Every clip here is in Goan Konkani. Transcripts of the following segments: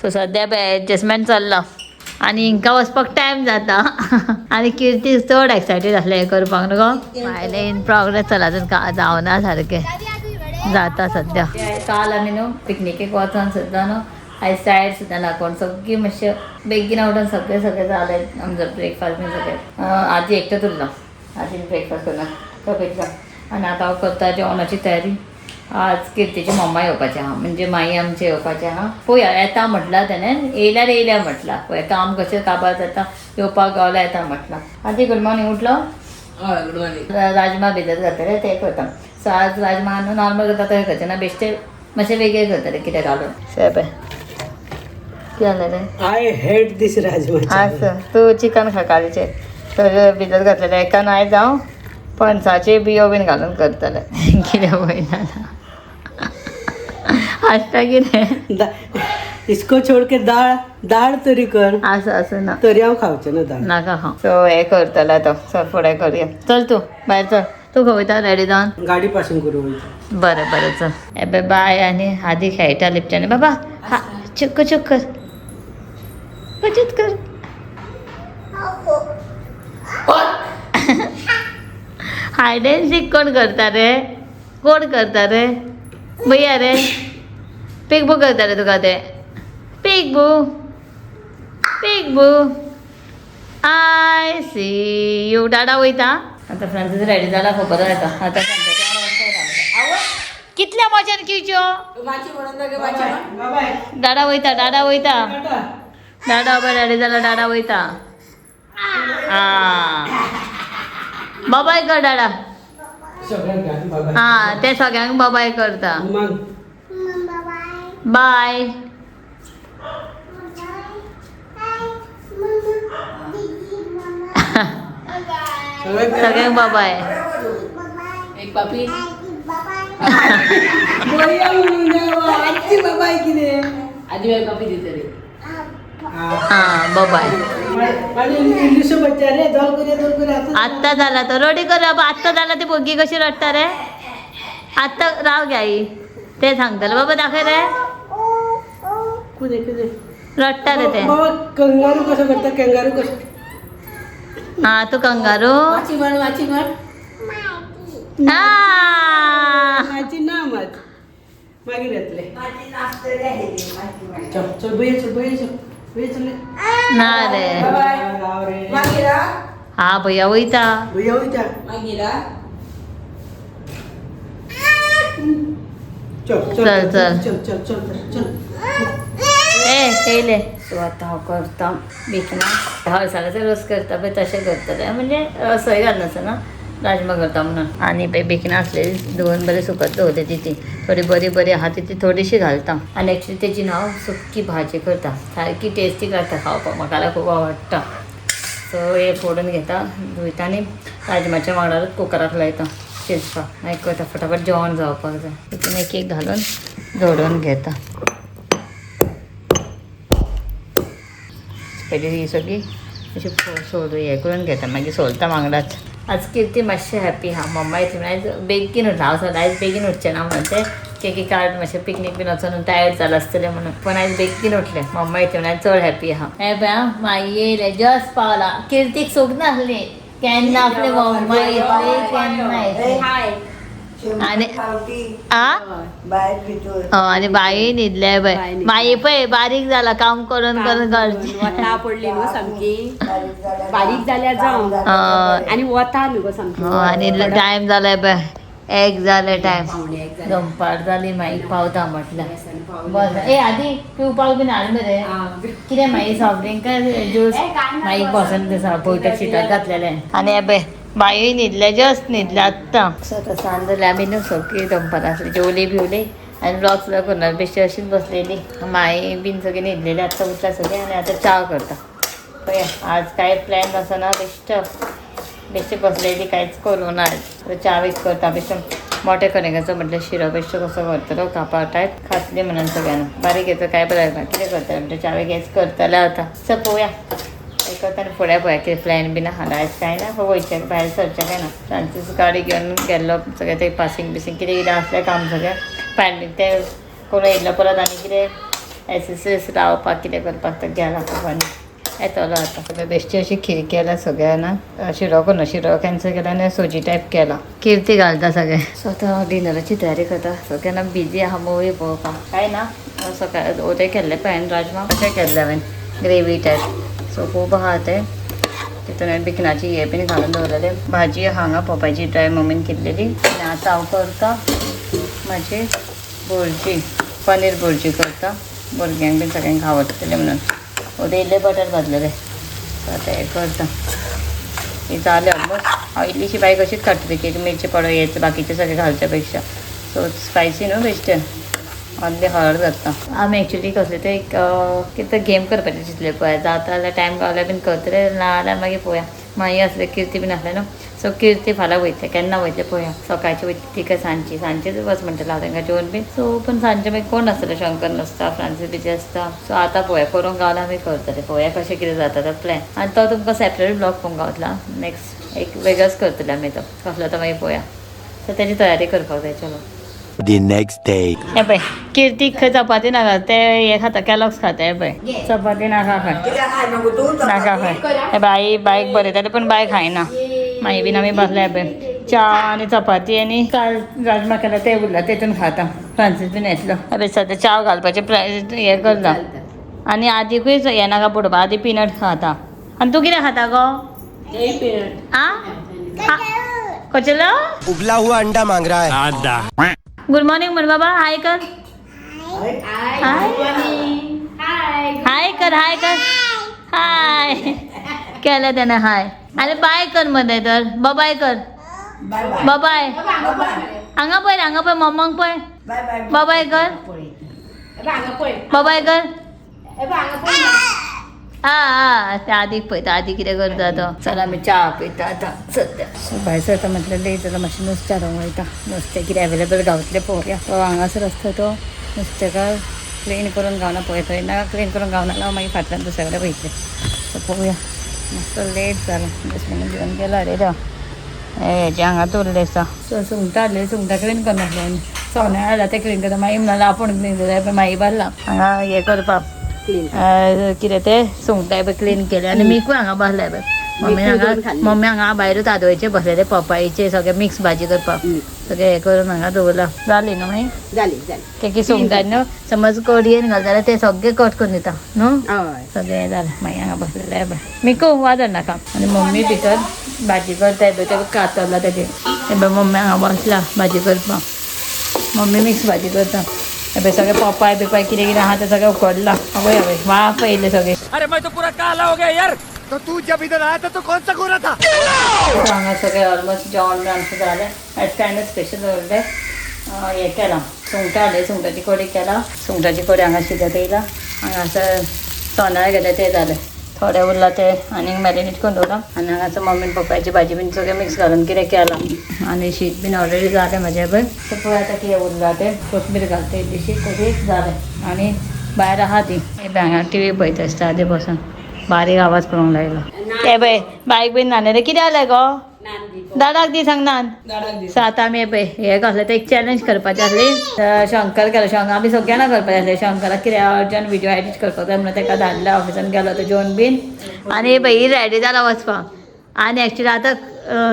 सो सद्या पळय एडजस्टमेंट चल्ला आनी हिंका वचपाक टायम जाता आनी किर्ती चड एक्सायटेड आसलें हें करपाक न्हू गो. भायलें इन प्रोग्रेस चला, अजून जावना सारकें, जाता सद्या. काल आमी न्हू पिकनिकेक वचोन सुद्दां न्हू आयज टायर्ड सुद्दां ना कोण, सगळीं मातशें बेगीन उठून सगळें सगळें जालें आमचो ब्रेकफास्ट बीन सगळें. आजी एकटेंच उरलो, आजीन ब्रेकफास्ट करना तो घेतला. आनी आतां हांव करता जेवणाची तयारी. आज किर्तीची मम्मा येवपाची आहा, म्हणजे माई आमचे येवपाचे आहा. पळोवया, येता म्हटलां तेणें, येयल्यार येयल्या म्हटलां. पळय काम कशें काबार जाता, येवपाक गावल्यार येता म्हटलां. आजी गुड मॉर्निंग, उठलो? हय, गुड मॉर्निंग. राजमा भिजत घातले ते करता. सो आज राजमा न्हू नॉर्मल करता तशें करचें ना, बेश्टे मातशें वेगळें करतलें कितें घालून. शेपें कितें जालें रे? I hate this rajma. आसो, तूं चिकन खा कालचें तर भिजत घातलेलें एकान. आयज हांव पणसाचे बियो बीन घालून करतलें. कितें पळयता हांसता कितें? इसको छोड के दाळ दाळ तरी कर. आसो आसो ना. तरी हांव खावचें ना दाळ. नाका खावं. सो हें करतलो तो, सो फुडें करुया. चल तूं भायर चल, तूं खंय वयता रेडी जावन? गाडी पासून करूं वयता. बरें बरें चल. हे पळय बाय आनी आदी खेळटा लिपच्यांनी. बाबा हा चुक्क चुक्क कर, कशीच कर. हायड एंड सीक कोण करता रे? कोण करता रे भैया रे? पिक बू करता रे तुका ते? Peek boo, peek boo, I see you. Dada वयता आतां. फ्रांसीस रेडी जाला, खबर येता आतां. कितल्या मजान किवच्यो. डाडा वयता, डाडा वयता, डाडा बाबा रेडी जाला, डाडा वयता. आ बाबाय कर डाडा. हा ते सगळ्यांक बाबाय करता. बाय. सगळ्यांक बाबाय. एक पापी. आजी बाबाय कितें? आजी बाय पापी दितली. हा बाबाय. इल्लीसो बच्चा रे, दोल करूया, दोल करूया. आत्ता जाला तो रडी कर बाबा. आत्ता जाला ती भुरगीं कशी रडटा रे. आत्ता राव गे आई, ते सांगतले बाबा दाखय रे. कुदे कुदे. रडटा रे ते. बाबा कंगारू कसो करता, कंगारू कसो? हा तू कंगारू. माची म्हण, माची म्हण. हा. माझी ना मात मागीर येतले. चल चल भैया, चल भैया, चल भैया, चल. ना रे. राव रे. हा भैया वयता. भैया वयता. मागीर चल. चल, चल. चल चल चल चल. ए येयले. सो आतां हांव करता बेकना हळसाण्याचो रोस करता पळय तशें करतलें, म्हणजे सोय घालनासतना राजमा करता म्हणून. आनी पळय बेकना आसलेली धुवन बरें सुकत दवरलेली ती थोडी बरी बरी आहा ती थोडीशी घालता. आनी एक्चुली तेजी न्हू हांव सुकी भाजी करता, सारकी टेस्टी लागता खावपाक, म्हाका जाल्यार खूब आवडटा. सो हे फोडून घेता, धुयता आनी राजमाच्या वांगडाच कुकराक लायता शिजपाक. मागीर करता फटाफट, जेवण जावपाक जाय. तितून एक एक घालून जोडून घेता. पयली ही सगळी अशी सोलू हे करून घेता, मागीर सोलता वांगडाच. आज किर्ती मातशें हॅपी हा, मम्मा येतली म्हणून आयज बेगीन उठला. हांव सदां आयज बेगीन उठचें ना म्हणून ते केकी काड मातशें पिकनीक बीन वचोन टायर्ड जालां आसतलें म्हणून, पूण आयज बेगीन उठलें मम्मा येतली म्हणून, आयज चड हॅपी आहा. हें पळय आं, माई येयलें, जस्ट पावला. किर्तीक सूख नासली केन्ना आपली मम्मा येतली, केन्ना येतली. आनी आ हय, आनी बाई न्हिदले पळय. माई पळय बारीक जाला काम करून करून घरचें. वता पडली न्हू सामकी, बारीक जाल्यार जावं. हय. आनी वता न्हू गो सामकी. हय, आनी टायम जालाय पळय, एक जालें टायम. 12:45 जालें. दनपार जाली, मागीर पावता म्हटल्यार बस. ए आदी पिवपाक बीन हाड मरे कितें, मागीर सॉफ्ट ड्रिंक काय ज्यूस. मागीर बसून ते पळयता शितात घातलेलें. आनी हे पळय बायूय न्हिदले, जस्ट न्हिदले आत्तां. सो आतां सांज जाली, आमी न्हू सगळीं दनपारां आसली, जेवली बिवली आनी ब्लॉग सुद्दां करना, बेश्टी अशीच बसलेली. माई बीन सगळी न्हिदलेली, आत्तां उठला सगळीं आनी आतां च्या करता. पळया आज काय प्लॅन आसना, बेश्ट बेश्टी बसलेली, कांयच करूं ना आयज. च्या बीच करता बेश्टे. मोठे कणिकाचो म्हटल्यार शिरो बेश्टो कसो करतलो, कापा टायप खातली म्हणून सगळ्यांना. बारीक येतो काय बरें ना कितें करतलें म्हणजे च्यावे गॅस करतले आतां. सो पळोवया करता आनी फुडें पळोवया कितें प्लॅन बीन आहा. आयज कांय ना, वयचें भायर सरचें काय ना. फ्रांसीस गाडी घेवन गेल्लो, सगळें तें पासींग बिसींग कितें कितें आसलें काम सगळें फायनल तें करून येयल्लो परत. आनी कितें एस एस एस रावपाक कितें करपाक तो गेला पप्पानी, येतलो आतां. बेश्टी अशी खीर केला सगळ्यांना, शिरो करून शिरो कॅन्सल केला आनी सोजी टायप केला. किर्ती घालता सगळे. सो आतां डिनराची तयारी करता. सगळ्यांना बिजी आहा मुवी पळोवपाक. काय ना, सकाळी ओते केल्ले पळय राजमा, अशें केल्ले हांवें ग्रेवी टायप. सो खूब आहा ते. तितून हांवें बिकणाची हे बीन घालून दवरलेले. भाजी हांगा पोपायची ड्राय मम्मीन केल्लेली. आनी आतां हांव करता म्हाजी भुरजी, पनीर भुरजी करता. भुरग्यांक बीन सगळ्यांक आवडटलें म्हणून उद्या इल्लें बटर घातलेलें. सो आतां हें करता. ही जालें ऑलमोस्ट. हांव इल्लीशी बारीक अशीच काडटलें की मिरची पावडर हेच बाकीचे सगळें घालच्या पेक्षा. सो स्पायसी न्हू बेश्टें, ओन्ली हळद घालता आमी. एक्चुली कसले ते एक कितें गेम करपाचें चिंतलें पळय. जाता जाल्यार टायम गावल्यार बीन करतले, ना जाल्यार मागीर पळोवया. मागीर आसलें किर्ती बीन आसलें न्हू. सो किर्ती फाल्यां वयतलें, केन्ना वयतलें पळोवया. सकाळचें वयतली ती काय सांजची? सांजचेच वच म्हणटलें हांव तांकां जेवन बीन. सो पण सांजचें मागीर कोण नासतलें, शंकर नासता, फ्रांसीस बिजी आसता. सो आतां पळोवया, करूंक गावल्यार आमी करतले. पळोवया कशें कितें जाता तो प्लॅन. आनी तो तुमकां सेपरेट ब्लॉग पळोवंक गावतला नेक्स्ट, एक वेगळोच करतले आमी. तो कसलो तो मागीर पळोवया. सो तेजी तयारी करपाक जाय. चलो. The next day. हे पळय, किर्तीक खंय चपाती नाका, ते हे खाता, कॅलॉग्स खाता. हे पळय, चपाती नाका खंय, नाका खंय. हे बाई बायक बरयताले पण बाय खायना. मागीर बीन आमी बसले पळय, च्या आनी चपाती आनी काल राजमा केला ते उरला, तेतून खाता. फ्रांसीस बीन येतलो. हे पळय, सद्या च्याव घालपाचें हें करता. आनी आदीकूय हें नाका पडोवपा. आदी पिनट खाता. आनी तूं कितें खाता गो? आ कचलो. उबला हुआ अंडा मांग रहा है. गुड मॉर्निंग म्हण बाबा. हाय कर, हाय, हाय कर, हाय कर. हाय केलं त्यानं हाय. अरे बाय कर मध्ये तर, बाय कर, बाय. हांगा पळय, हांगा पळय, मम्माक पळय. बाय कर, बाय कर. हा हा, ते आदीक पळयता, आदी कितें करता तो. चला, आमी च्या पिता आतां सद्या. सो भायर सरता म्हटल्यार लेट जाता मातशें. नुस्तें हाडूंक वयता. नुस्तें कितें अवेलेबल गावतलें पळोवया. तो हांगासर आसता, तो नुस्तेकार क्लीन करून गावना पळय. थंय ना क्लीन करून गावना जाल्यार मागीर फाटल्यान दुसऱ्या कडेन वयतलें. सो पळोवया. मातसो लेट जाला. डस्टबीन घेवन गेला रे तो. हेजे हांगा दवरलें आसा. सो सुंगटां हाडलें, सुंगटां क्लीन करनासलें आनी सोन्या हाडला तें क्लीन करता. मागीर म्हणलें आपूण क्लीन करता, पण मागीर बारला हांगा हें करपाक. कितें तें, सुंगटां पळय क्लीन केलें आनी मिकूय हांगा बसलें पळय. मम्मी हांगा, मम्मी हांगा भायरूच आदोळेचे बसलेले, पपायचे सगळे मिक्स भाजी करपाक. सगळें हें करून हांगा दवरलां. जाली न्हू मागीर? जाली, जाली. की सुंगटां न्हू समज कडयेन घाल जाल्यार ते सगळे कट करून दिता न्हू. हय. सगळें जालें. मागीर हांगा बसलेलें पळय मिकू, वाजर नाका. आनी मम्मी भितर भाजी करताय पळय, ते कातरला तेजे. हे पळय, मम्मी हांगा बसला भाजी करपाक. मम्मी मिक्स भाजी करता. हे पळय, सगळे पोपाय बिपाय कितें कितें आहा तें सगळें उकडलां. आवय आवय, वाफ येयले सगळे. अरे, मैं तो पूरा काला हो गया यार. तो तू जब इधर आया था तो कौन सा गोरा था? हांगा सगळें ऑलमोस्ट जेवण बी आमचें जालें. आयज कांय ना स्पेशल दवरलें. हें केलां, सुंगटां हाडलें, सुंगटाची कडी केला. सुंगटाची कडी हांगा शिजत येयला. हांगासर सोनाळ गेले ते जालें, थोडे उरलां ते आनीक मॅरिनेट करून दवरलां. आनी हांगासर मम्मीन पप्पाची भाजी बीन सगळें मिक्स घालून कितें केलां. आनी शीत बीन ऑलरेडी जालें म्हाजें पळय. सो पळय आतां कितें उरलां तें. कोथमीर घालता इल्लीशी, कडी जालें. आनी भायर आहा ती. हे पळय, हांगा टी व्ही पळयता आसता. आदी बसून बारीक आवाज करूंक लागलो. ते पळय, बायक बीन न्हाणले रे. कितें जालें गो? दादाक दी, सांग नान. सो आतां आमी पळय हे कसलें ते एक चॅलेंज करपाचें आसली. शंकर गेलो, शंकर आमी सगळ्यांना करपाचें आसलें. शंकराक कितें अर्जंट व्हिडियो एडिट करपाक जाय म्हणून ताका धाडला. ऑफिसान गेलो तो जेवन बीन. आनी पळय, रेडी जाला वचपाक. आनी एक्चुली आतां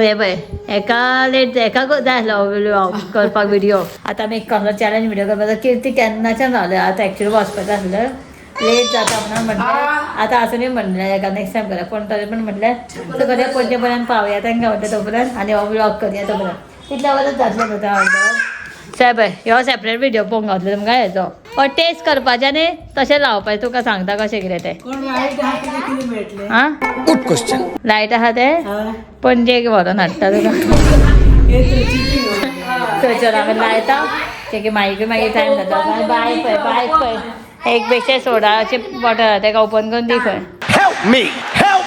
हे पळय, हेका लेट, हेका जाय आसलो व्लॉग करपाक व्हिडियो. आतां आमी कसलो चॅलेंज व्हिडियो करपाचो. किर्ती केन्नाच्यान रावलें. आतां एक्चुली वचपाचें आसलें, लेट जाता म्हणून म्हटलें आतां आसुनूय म्हणलें हेका नेक्स्ट टायम करा. पूण तरी पण म्हटलें सगळें पणजे पर्यंत पावया तांकां म्हटलें तो पर्यंत आनी हो व्लॉग करया तो पर्यंत. तितल्या वरच जातलें न्हू तें अर्दवर. सायब, ह्यो सेपरेट व्हिडियो पळोवंक गावतलो तुमकां हेजो. हो टेस्ट करपाचें आनी तशें लावपाचें. तुका सांगता कशें कितें तें. कोण लायट आहा कितें कितें मेळटलें? आं, गुड क्वेश्चन. लायट आहा ते. हय. पणजेक व्हरोन हाडटा तुका. हे तर चिटींग. थंयसर आमी लायता ते मागीर, मागीर टायम जाता. बाय पळय, बाय पळय, एक बेश्टे सोडाचे बॉटल तेका ओपन करून दी खंय. Help me, help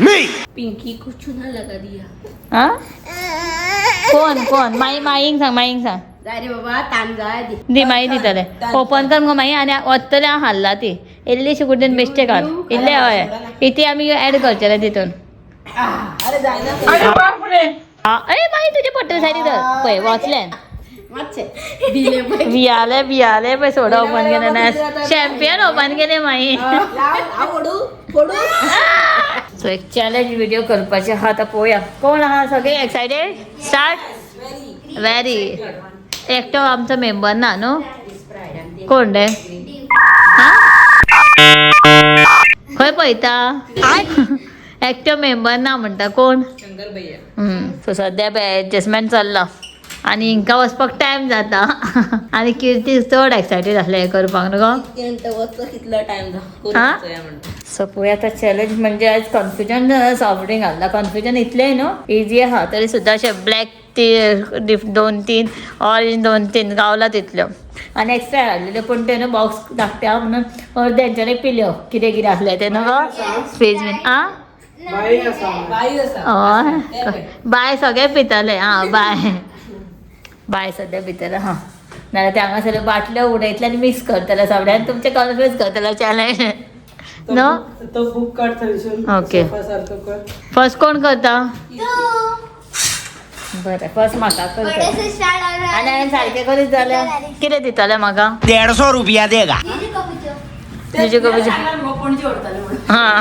me. Pinky को चूना लगा दिया. आं, कोण कोण? माई, माईंक सांग, माईंक सांग. जाय रे बाबा, तान जाय दी. दी, माई दितले. ओपन कर मुगो माई. आनी वतले हांव हाडला ती इल्लीशी कुड्डेन बेश्टे घाल इल्ले. हय, इती आमी एड करचेले तितून. अरे जायना. ए माई, तुजे पडटले सायडीक धर. पळय, वचलें. बियाले बियाले पळय सोडा ओपन केले ना, चॅम्पियन ओपन केले मागीर. सो एक चॅलेंज व्हिडिओ करपाचे आहा, आतां पळोवया कोण आहा. सगळे एक्सायटेड? स्टार्ट. व्हेरी. एकटो आमचो मेंबर ना न्हू, कोण रे? खंय पळयता? एकटो मेंबर ना म्हणटा कोण? सो सद्या एडजस्टमेंट चल्ला आनी हिंका वचपाक टायम जाता आनी किर्ती चड एक्सायटेड आसलें हें करपाक न्हू गो. कितलो टायम? सो पळोवया आतां चॅलेंज म्हणजे आज कन्फ्युजन सॉफ्ट ड्रिंक घातला. कन्फ्युजन इतलें न्हू इजी आहा तरी सुद्दां अशें ब्लॅक टी 2-3, ऑरेंज 2-3 गावला तितल्यो आनी एक्स्ट्रा हाडलेल्यो, पूण ते न्हू बॉक्स धाकटे आहा म्हणून अर्द्यांच्यानी पिल्यो कितें कितें आसलें तें न्हू गो स्पेज बीन. आं हय बाय सगळे पितले. आं बाय बाय सद्या पितले. हां नाल्यार ते हांगासर बाटल्यो उडयतले आनी मिक्स करतले सगळे आनी तुमचें कन्फ्यूज करतले चॅलेंज न्हू. तो बुक काढ थंयसून. ओके. फर्स्ट कोण करता? बरें फर्स्ट म्हाका करता आनी हांवें सारकें करीत जाल्यार कितें दितलें म्हाका? 150 रुपया देगा. तुजे कबीचे. हां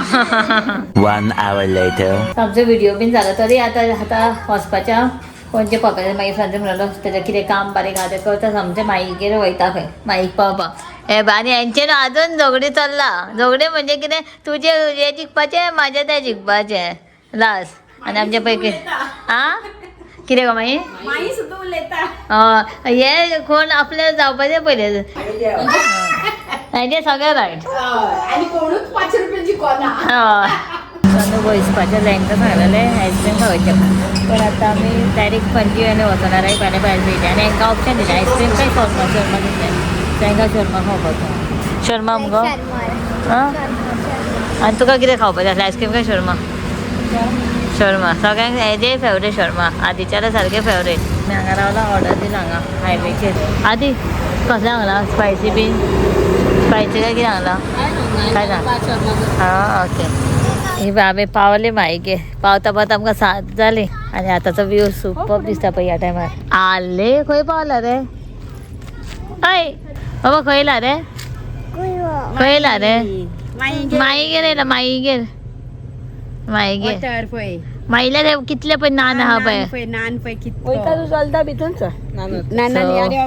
1 hour later. आमचो व्हिडिओ बीन जालो तरी आतां आतां वचपाच्या पणजे पप्पाचे मागीर सांजे म्हणलो तेजें कितें काम बारीक आहा तें करता, सामचें माईगेर वयता खंय माईक पावपाक. हे आनी हेंचें न्हू आजून झगडीं चल्लां. झगडीं म्हणजे कितें, तुजें हें जिखपाचें म्हाजें तें जिखपाचें लास्ट. आनी आमचे पळय आं कितें गो माई हय हे कोण आपलें जावपाचें पयलें हेजें सगळें रायट. आनी कोणूच 5 रुपये जिखोना. हय वचपाचें तांकां सांगलेलें आयस्क्रीम खावचें, पण आतां आमी डायरेक्ट पणजी आनी वचणार आहे पायनॅपल दिलें आनी हांकां ऑप्शन दिलें आयस्क्रीम काय शोरमा. शोरमा दिसलें तांकां शोरमा खावपाचो. शोरमा मुगो आं आनी तुका कितें खावपाचें आसलें, आयस्क्रीम काय शोरमा? शोरमा सगळ्यांक हेजे फेवरेट शोरमा, आदिच्याले सारकें फेवरेट. आमी हांगा रावला ऑर्डर दिला हांगा हायवेचेर. आदी कसलें हांगला स्पायसी बीन? स्पायसी काय कितें हांगला? काय ना? हां ओके. ही आमी पावले माईगे, पावता पावता आमकां 7 जाली आनी आतांचो व्यू सुपर दिसता पळय ह्या टायमार. आले खंय पावला रे? हय बाबा खंय येयला रे? खंय येयला रे? माईगेर येयला. माईगेर माईगेर माईल्या रे कितले पळय नान आहा पळय. नान पळय कितलो वयता तूं चलता भितून चल.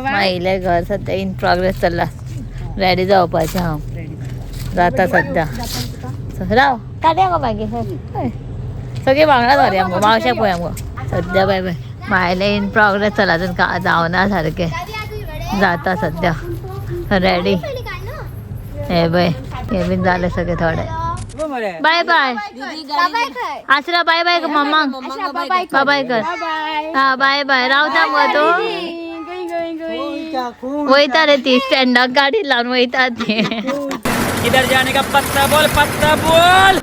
माईले घर सद्या इन प्रोग्रेस चल्ला, रेडी जावपाचें हांव जाता सद्या. राव काडया गो मागीर सगळीं वांगडा धरया मुगो मावश्याक पळया मुगो. सद्या बाय बाय मायलें इन प्रोग्रेस चला, अजून जावना सारकें जाता सद्या रेडी. हे पळय हे बीन जालें सगळें थोडें. बाय बाय आसरा, बाय बाय मम्माक बाय कर. हा बाय बाय. रावता मुगो तूं? वयता रे ती स्टँडाक गाडी लावन वयता ती. किधर जाने का पत्ता बोल, पत्ता बोल.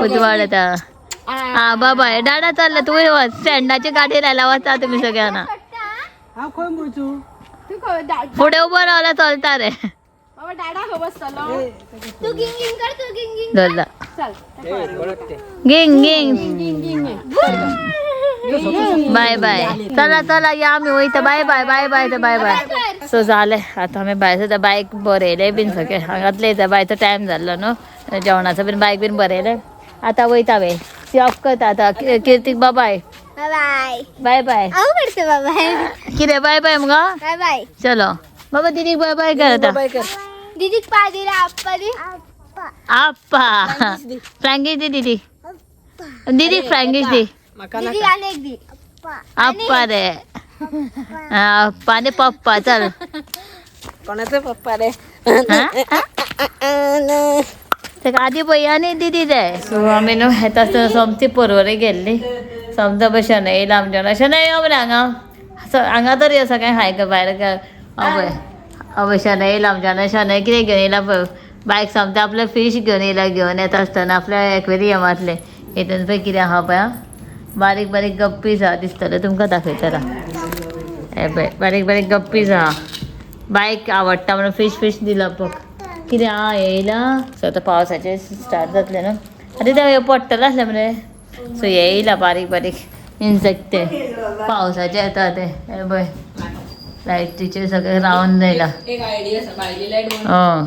उजवाड येता. हा बाय डाडा चल्ला तूं वच स्टँडाची गाडी लायला वता तुमी सगळ्यांना. फुडें उबो रावला चलता रे. धरला गिंग गिंग. बाय बाय. चला चला या आमी वयता. बाय बाय बाय बाय बाय बाय. सो जालें आतां आमी भायर सद्या बायक बरयलें बीन सगळें हांगातलें येता बायचो टायम जाल्लो न्हू जेवणाचो बीन बायक बीन बरयलें. आतां वयता वे ती ऑफ करता आतां. किर्तीक बाय बाय बाय बाय. कितें बाय बाय मुगो? चलो बाबा दिदीक बाय बाय कर आतां. दीदीक पाय दिला आप्पा दी. आप्पा फ्रँकीश दी दीदी, दीदीक फ्रँकीश दी. दीदी आनी एक दी. आप्पा रे आप्पा आनी पप्पा. चल कोणाचो पप्पा रे? ताका आदी पळय आनी दिदी जाय. सो आमी न्हू येता आसतना सोमती पर्वरी गेल्ली. समजा पळय शणै येयला आमच्या. शणै यो मरे हांगा, हांगा तर यो सगळें हाय भायर. हय हय शणै येयला आमच्या. शणै कितें घेवन येयला पळय बायक, सोमतें आपलें फीश घेवन येयला. घेवन येता आसतना आपल्या एक्वेरियमांतलें हितून पळय कितें आहा पळय बारीक बारीक गप्पीज आहा दिसतलें तुमकां दाखयता. हे पळय बारीक बारीक गप्पीज आहा. बायक आवडटा म्हणून फीश फीश दिला पक कितें आहा येयला. सो आतां पावसाचें स्टार्ट जातलें न्हू, आतां तें पडटलें आसलें मरे. सो येयला बारीक बारीक इन्सेक्ट ते पावसाचे येता ते. हे पळय लायटीचे सगळे रावंड येयला. एक आयडिया आसा, भायली लायट. हय.